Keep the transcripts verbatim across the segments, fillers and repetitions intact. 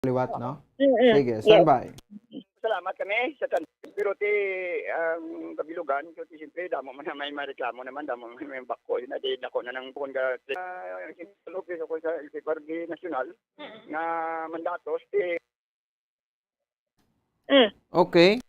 liwat, no? Mm-mm. Sige, Yes. Standby. Salamat kami sa tan-, pero ti ang kabilugan, so ti siyempre damo man na may mareklamo naman, damo man may bakol na di nako na nang bukon ka ah, siyempre, sa L C P R G National nga mandatos ti Mm. Okay.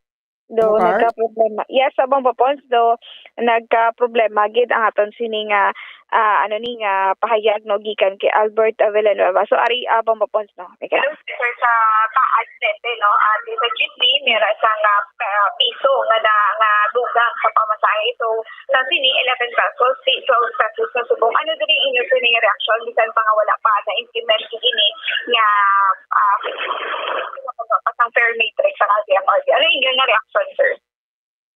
Do Mukar? Nagka-problema. Yes, Abang Papons, do nagka-problema gid ang aton sini nga ah, ano ni nga pahayag, no, gikan kay Albert Villanueva. So ari, Abang Papons, no. May ka Sir, sa taas sete, no, at sa jeepney, mera sa nga ah, piso nga na, nga dugang sa pamasahe. So, sa sini, eleven pesos, si twelve pesos sa subong. Ano diri inyo sini nga reaksyon bisan pa nga wala pa na-implement ini nga ah, pasang fare matrix sa D F R D? Ano inyo nga reaksyon, sir?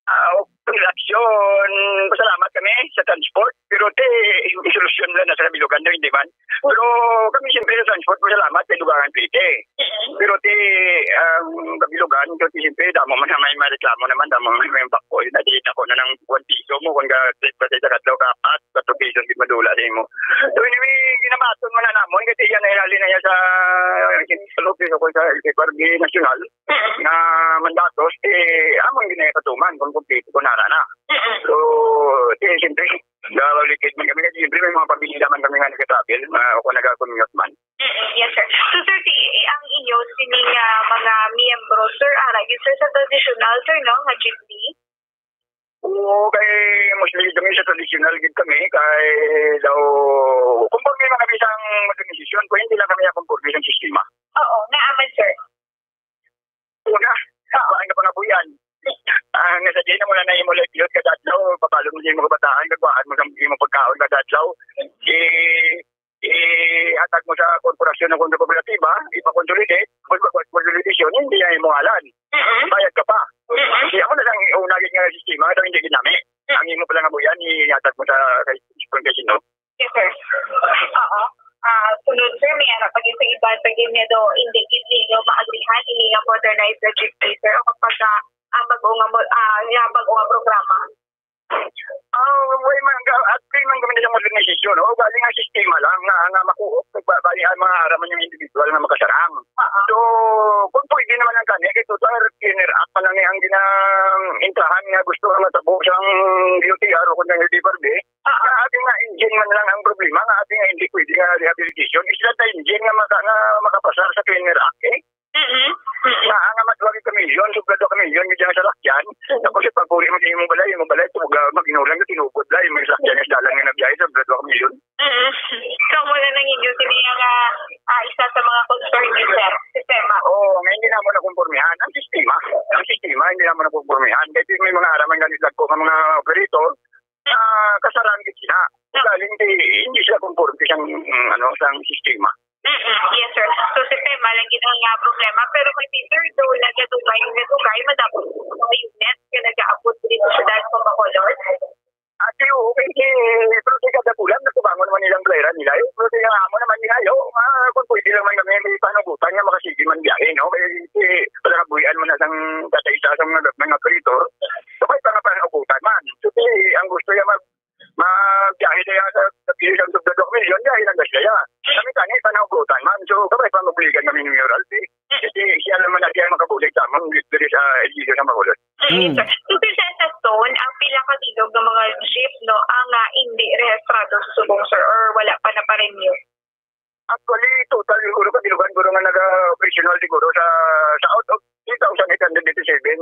Ah, okay, reaksyon. Pasalamat kami sa transport. Pero te, yung solusyon lang na sa kabilugan na hindi man. Pero kami siyempre sa transport, pasalamat kay Dugangan Plite. Pero te, ang kabilugan, pero te, siyempre, damo man na may mareklamo naman, damo man may bakol. Na di ako na ng one piso mo, kung ka, sa sa kadlaw ka, at, sa pesos, di madula sa imo. So anyway, ginabaton man na namon, kasi yan ay hali na yan sa, sa L C P R G National. Nga mandatos, eh, amon ginapatuman kung kompleto ko nara na. So, eh, siyempre, nagawawlikid man kami, kasi siyempre may mga pamilya man kami nga nag-travel, uh, o kung nag-commute man. Yes, sir. So, sir, si, ang inyo, sining ah, mga miyembro, sir, ara, yun, sir, sa traditional, sir, no, nga jeepney? Oo, kay mostly kami sa traditional gid kami, kay daw, kung pag may mga bisang organisasyon, kung hindi lang kami ang conforme sa sistema. Oo, naaman, sir. Una, ang kapangabuyan. Ang nasa din mo na imo livelihood kada adlaw, papalo mo sa imo kabataan, kagwaan mo sa imo pagkaon kada adlaw. I, ihatag mo sa korporasyon o kung sa kooperatiba, ipakonsolidate, kung sa konsolidasyon, hindi na imo ngalan. Bayad ka pa. Hindi ako na lang una gid nga sistema, ito hindi ginami. Ang imo pala nga buyan, ihatag mo sa kay kung kay sino. Yes, sir. Oo. Ah, sunod, sir, may ara pa gyud sa iban pa gyud nga do, hindi gid ninyo maagrihan ini nga modernized na jeepney, sir, o kapag ah, ang bag-o nga mo, ah, nga bag-o nga programa. Ah, way man ga at kay man kami sa modernization, no? Galing ang sistema lang nga nga makuha pagbabayi ang mga araman yung individual nga makasarang. So, kung pwede naman ang kani, kay total cleaner up man lang ang ginang intrahan nga gusto nga matabo sang D O T R o kung ang D P R D. Nga abi nga engine man lang ang problema, nga abi nga hindi pwede nga rehabilitation. Isla ta engine nga maka, nga makapasar sa cleaner act, eh. Mm-hmm. Nga nga madwagi ka milyon, sobra daw ka milyon, medyo nga salakyan. Tapos yung pagpuri mo sa imong balay, imong balay, tuga, mag-inulan ka, tinubod lang, yung salakyan, yung dalan nga nabiyahe, sobra daw ka milyon. Mm-hmm. So, wala nang inyo, sini nga ah, isa sa mga concern ni sir, sistema. Oo, nga hindi naman nakumpormihan. Ang sistema, ang sistema, hindi naman nakumpormihan. Kasi may mga araman ganit lang po ng mga operator, ah, kasarang gid sila. Galing di, hindi sila conforme sa, mm, ano, sa sistema. Mm-mm. Yes, sir. So, sistema lang gid ang nga problema. Pero kung si sir, do, nagdugay, nagdugay, madamo mga unit nga nag-aabot dito sa syudad sa Bacolod. Ate, oo, kay si, pero si kada bulan, natubangon naman nilang playera nila. Eh, pero si amo naman nila, yo, ah, kung pwede lang man kami, may panugutan nga makasige man biyahe, no? Kay si, wala kabuhian mo na sang kataisa sa mga, mga operator. So, may pangapangugutan man. So, si, ang gusto niya mag, magbiyahe na yan sa, sa pilis ang subdadok milyon, biyahe lang kasi kaya. Kami tani, panaugutan man. So, kamay pa mabuligan kami ni Mayor Alpi. Kasi siya naman na siya makabulig sa amon, dito sa edisyon sa Bacolod. Mm, Mm. sir. So, sir, sa, sa zone, ang pila ka bilog nga mga jeep, no, ang ah, hindi rehistrado sa subong, sir, or wala pa na-renew? Actually, total siguro kabilugan guro nga naga-operational siguro sa, sa out of three thousand eight hundred eighty-seven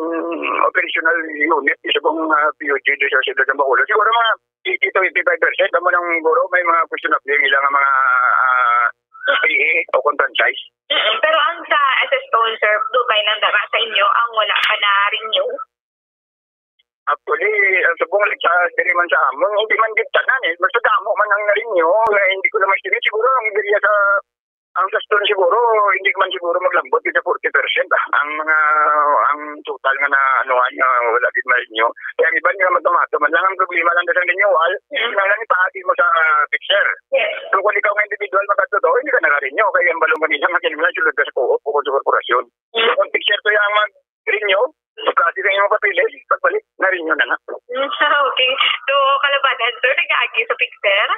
operational unit sa buong ah, P U G dito sa siyudad ng Bacolod. Siguro mga eighty to eighty-five percent amo nang guro may mga questionable yung ilang mga ah, P A o kung franchise. Mm, pero ang sa S S Stone, sir, dugay lang dara sa inyo ang wala pa na-renew? Actually, ang subong sa diri man sa amon, hindi man gid tanan eh. Basta damo man ang na-renew, eh, hindi ko naman sige siguro ang diri sa ang sa Stone siguro, hindi man siguro maglambot gid sa forty percent ah. Ang mga ang total nga na anuhan nga wala gid ma-renew. Kaya ang iban nga magkamato man lang ang problema lang sa renewal, mm, na lang ipaagi mo sa fixer. Yes. So kung ikaw nga individual magkatuto, hindi ka naka-renew. Kaya ang balong kanila, makinig lang sulod ka sa co-op o sa korporasyon. So, kung fixer to yung mag-renew, so pwede na yung papilis, pagbalik, na-renew na na. Mm, okay. So, kalabanan, sir, nag-aagi sa fixer?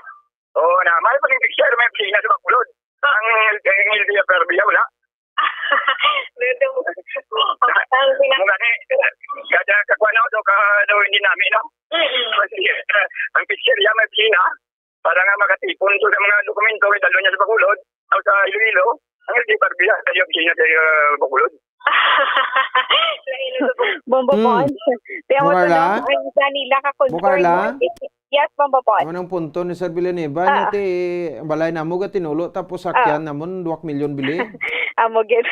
Oo na, may pag-fixer, may pina sa Bacolod. Ang L D F R B, wala. Ang pina- Mga ni, kada kakuha na ito, ka daw hindi namin, no? Mm-mm. Ang picture niya, may pina. Para nga makatipon to sa mga dokumento, may dalo niya sa Bacolod, o sa Iloilo. Ang hindi pa biya, sa yung siya sa, uh, Bacolod. Lain na sa Bacolod. Bombo Hmm. Pons. Kaya mo Bukala? Tanong, ang isa nila ka concern Bukala? Mo. Yes, Bombo Pons. Ano ang punto ni Sir Villanueva? Ah. Nga ti, balay namo ga tinulo, tapos Ah. sakyan namon, duwak milyon bili. Amo gid.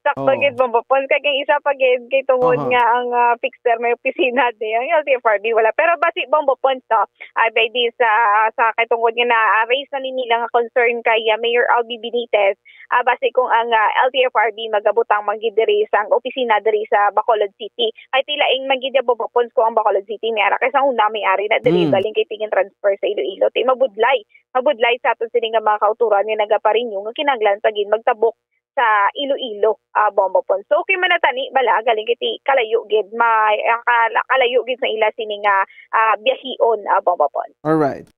Sakto Oo. gid, Bombo Pons. Kag ang isa pa gid, kay tungod Aha. nga ang, ah, fixer may opisina di, ang L T F R B wala. Pero basi, Bombo Pons, no? Ay, by this, ah, sa kay tungod nga na, ah, raise na ni nila nga concern kay, ah, Mayor Albi Benitez, ah, basi kung ang, ah, L T F R B magabutang man gid diri sa ang opisina diri sa Bacolod City. Ay, tilaing man gid, Bombo Pons, kung ang Bacolod City may ara kay sa una may ari na diri, Mm. galing kay tingin transfer sa Iloilo. Ti mabudlay. Mabudlay sa aton sini nga mga kauturan nga nagaparinyo nga kinahanglan pa gid magtabok sa Iloilo, ah, Bombo Pons. So, okay man na tani, bala, galing kay ti kalayo gid, may, ah, kala-, kalayo gid sa ila sini nga, ah, biyahion, ah, Bombo Pons. Alright.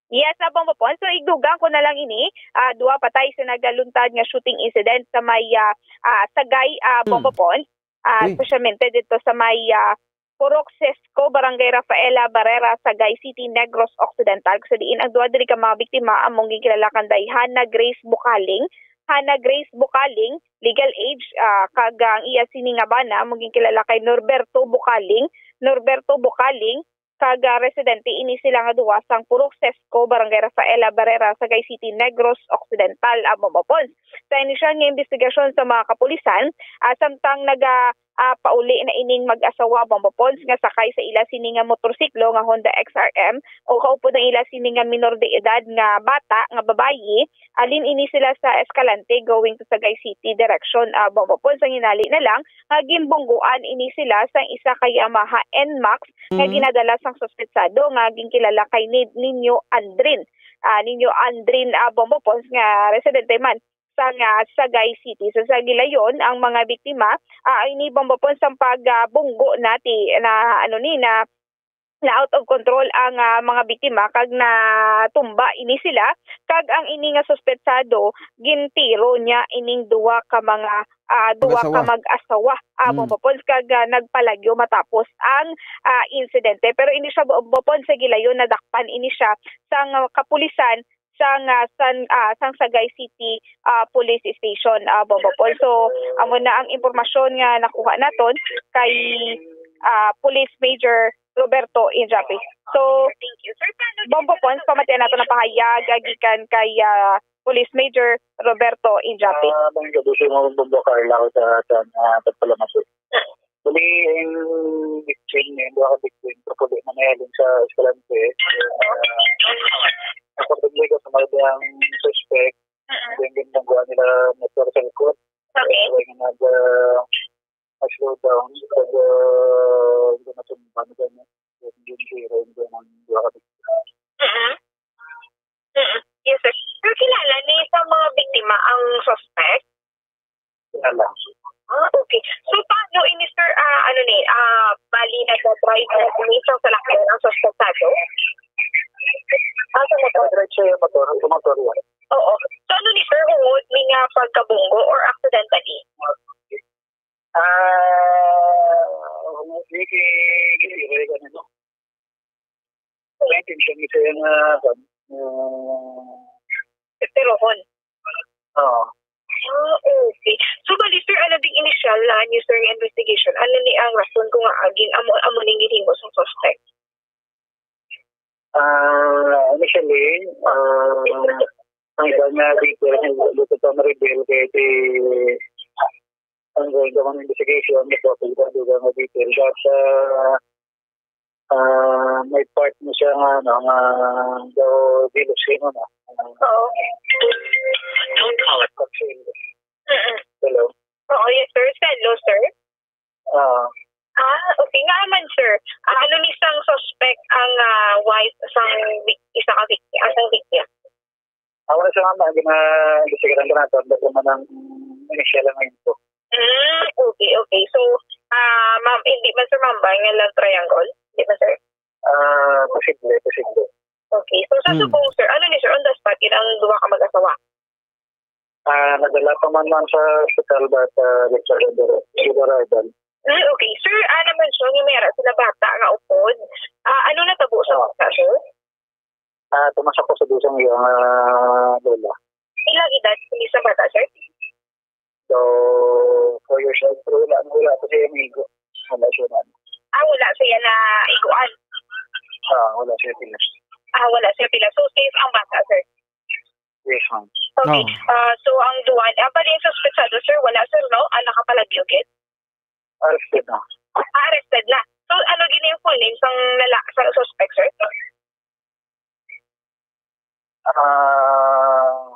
Yes, ah, Bombo Pons. So, igdugang ko na lang ini, ah, duha patay sa nagaluntad nga shooting incident sa may, ah, ah, Sagay, ah, Hmm. Bombo Pons. Ah, Uy. Espesyalmente dito sa may, ah, Purok Sesco, Barangay Rafaela Barrera, Sagay City, Negros Occidental, sa diin ang duha diri ka mga biktima among ginkilala kanday Hannah Grace Bukaling, Hannah Grace Bukaling, legal age, ah, kag ang iya sini nga bana among ginkilala kay Norberto Bukaling, Norberto Bukaling, kag, ah, residente ini sila nga duha sang Purok Sesco, Barangay Rafaela Barrera, Sagay City, Negros Occidental, ah, Bombo Pons. Sa inisyal nga investigasyon sa mga kapulisan, ah, samtang naga, ah, pauli na ining mag-asawa, Bombo Pons, nga sakay sa ila sini nga motorsiklo nga Honda X R M o kaupod ang ila sini nga minor de edad nga bata nga babayi, alin ini sila sa Escalante going to Sagay City direction, ah, Bombo Pons. Ang hinali na lang nga ginbungguan ini sila sang isa ka Yamaha N max nga Mm. ginadala sang suspetsado nga ginkilala kay Ni-, Ninyo Andrin. Ah, Ninyo Andrin, ah, Bombo Pons nga residente man sang, ah, Sagay City. So, sa gilayon, ang mga biktima, ah, ini, Bombo Pons, sang pag, ah, bunggo na ti-, na, ano ni, na, na out of control ang, ah, mga biktima kag natumba ini sila, kag ang ini nga suspetsado gintiro niya ining duha ka mga, ah, duha ka Mag-asawa. mag-asawa, ah, Mm. Bombo Pons, kag, ah, nagpalagyo matapos ang, ah, insidente. Pero ini siya, Bombo Pons, sa gilayon nadakpan ini siya sang, ah, kapulisan sang, ah, san-, ah, sang Sagay City, ah, Police Station, ah, Bombo Pons. So, amo na ang impormasyon nga nakuha naton kay, ah, Police Major Roberto Injapi. So, Bombo Pons, pamatian nato ang pahayag, ah, gikan kay, ah, Police Major Roberto Injapi. Ah, may gabi sa mga Bombo Carla ko sa, sa, ah, Pagpalamaso. Bali, ang victim, yung duha ka victim, kapuli na may halin sa Escalante. Ah, ang kapatid ko sa mga diyang suspect, Mm-mm. yung ginagawa nila motor sa likod. Okay. Kaya nga nag, ah, slow down, pag, ah, hindi na tumba, ano ba, no? Yung zero, yung duha ka victim. Mm-mm. Mm-mm. Yes, sir. Sir, kilala ni sa mga biktima ang suspect? Kilala. Ah, okay. So, paano ini, sir, ah, ano ni, ah, bali, nagdadrive na ini sa salakyan ang suspetsado? Ah, sa motor. Nagdadrive siya yung motor, sa motor yan. Oo. So, ano ni, sir, hungod ni nga pagkabunggo or accidentally? Ah, hungod ni ki-, ki-, ki-, ano, May intention ni siya nga, ah, Esterohon. Oo. Ah, okay. So, bali, sir, ano ding initial na niyo, sir, nga investigation? Ano ni ang rason kung nga agin amo, amo ning gihimo sa suspect? Ah, initially, ah, ang iba nga details, hindi ko pa ma-reveal kay di ongoing pa man investigation, hindi ko pa dugang nga detail. But, ah, ah, may part mo siya nga, ano, nga daw jealousy mo na. Oo. Don't call it. Mm-mm. Hello? Oo, yes, sir. Hello, sir. Ah. Ah, okay. Nga man, sir. Ah, ano ni sang suspect ang, ah, wife sang vic-, isa ka vic-, ah, sang victim? Ako na siya, ma'am, ang gina-, gisigaran ko na ito. Ang dati man ang initial lang info. Mm, okay, okay. So, ah, ma'am, hindi man, sir, ma'am, ba nga love triangle? Hindi man, sir? Ah, posible, posible. Okay. So, sa Hmm. subong, sir, ano ni, sir, on the spot, yun ang duha ka mag-asawa? Ah, nadala Napaman man sa hospital, but, uh, Richard Ibarra, Ibarra Ibarra. Hmm, okay. Sir, ah, naman siya, yung may ara sila bata nga upod. Ah, ano natabo sa Ah. bata, sir? Ah, tumas ako sa dusang iyang, ah, lola. Ilang edad, hindi sa bata, sir? So, four years old, pero wala, wala ko siya yung igo. Wala siya na. Ah, wala siya na iguan? Ah, wala siya pilas. Ah, wala siya pilas. So, safe ang bata, sir? Yes, ma'am. Okay. Oh. Ah, so, ang duan, ah, bali yung suspetsado, sir, wala, sir, no? Ah, nakapalagyog, eh? Arrested na. Ah, arrested na. So, ano gini yung full name sang lala-, sa suspect, sir? Ah,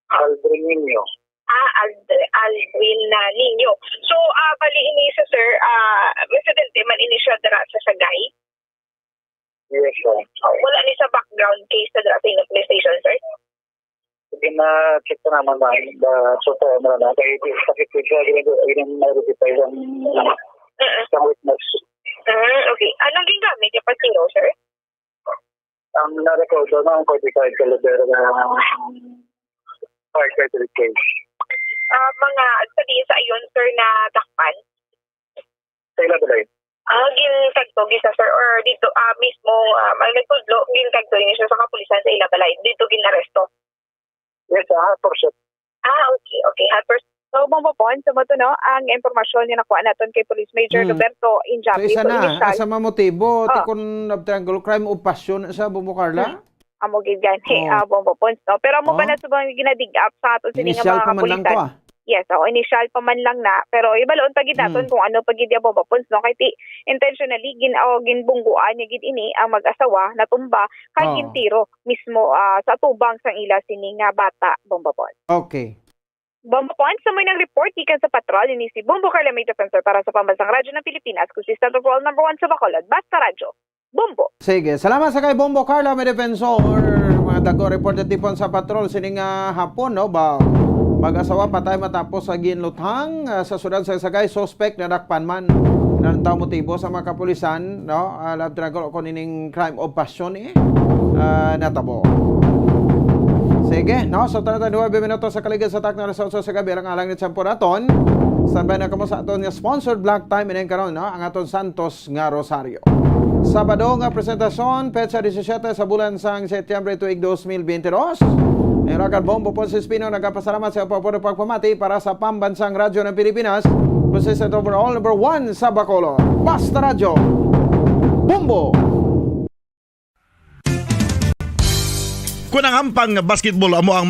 Aldrin Nino. Ah, Ald-, Aldrin na Nino. So, ah, bali ini sa sir, ah, residente man ini siya dira sa Sagay? Yes, sir. Oh, wala ni sa background case na dira sa inyong police station, sir? Sige, na-check ko naman, ma'am. Ba, so, pa, ano na, kay sakit ko siya, ginag-, ginag-, may receipt pa isang, Mm-mm. isang witness. Mm, okay. Anong gingamit niya patiro, sir? Ang na-record doon, ang forty-five caliber na five thirty-three case. Ah, mga, sabihin sa iyon, sir, na dakpan? Sa ila balay. Ah, ginkadto, gisa, sir, or dito, ah, mismo, ah, ang nagtudlo, ginkadto niya siya sa kapulisan sa ila balay. Dito ginaresto. Yes, ah, for sure. Ah, okay, okay. Ah, for So, Bombo Pons, sa mo to, no, ang impormasyon nga nakuha naton kay Police Major Hmm. Roberto Injapi. So, isa So, na, initial. Asa man motibo, Oh. ti kun love triangle, crime of passion sa Bombo Carla? Hmm. Amo gid gani, Oh. ah, Bombo Pons, no? Pero amo pa Oh. na subong ginadig up sa aton sini nga Initial mga pa man lang kapulisan. ko, ah. Yes, oo, initial pa man lang na. Pero ibaloon pa gid naton Hmm. kung ano pa gid ya, Bombo Pons, no? Kay ti, intentionally, gin-, o, ginbungguan niya gid ini ang mag-asawa, natumba, kay Oh. gintiro mismo, ah, sa atubang sang ila sini nga bata, Bombo Pons. Okay. Bombo Pons, sa may nag-report gikan sa patrol, ini si Bombo Carla May Defensor para sa Pambansang Radyo ng Pilipinas, consistent of all number one sa Bacolod, Basta Radyo, Bombo. Sige, salamat sa kay Bombo Carla May Defensor. Mga dagko report na tipon sa patrol sining, ah, hapon, no? Ba, mag-asawa patay matapos sa ginluthang, ah, sa siyudad sa Sagay, suspect nadakpan man. Nang tawo motibo sa mga kapulisan, no? Ah, love triangle o kung ining crime of passion, eh, ah, natabo. Sige, no? So, treinta y nueve minutos sa kaligid sa tak na alas otso sa gabi, ang alang ni tiyempo naton. Standby na kamo sa aton nga sponsored block time, ining karon, no? Ang aton Santos nga Rosario. Sabado nga presentasyon, petsa disisiete sa bulan sang Setyembre tuig dos mil bente dos. Ang Rakan Bombo Ponce Espino nagapasalamat sa pagpapuro pagpamati para sa Pambansang Radyo ng Pilipinas, consistent overall number one sa Bacolod. Basta Radyo, Bombo! Kung ang ampang basketball amo ang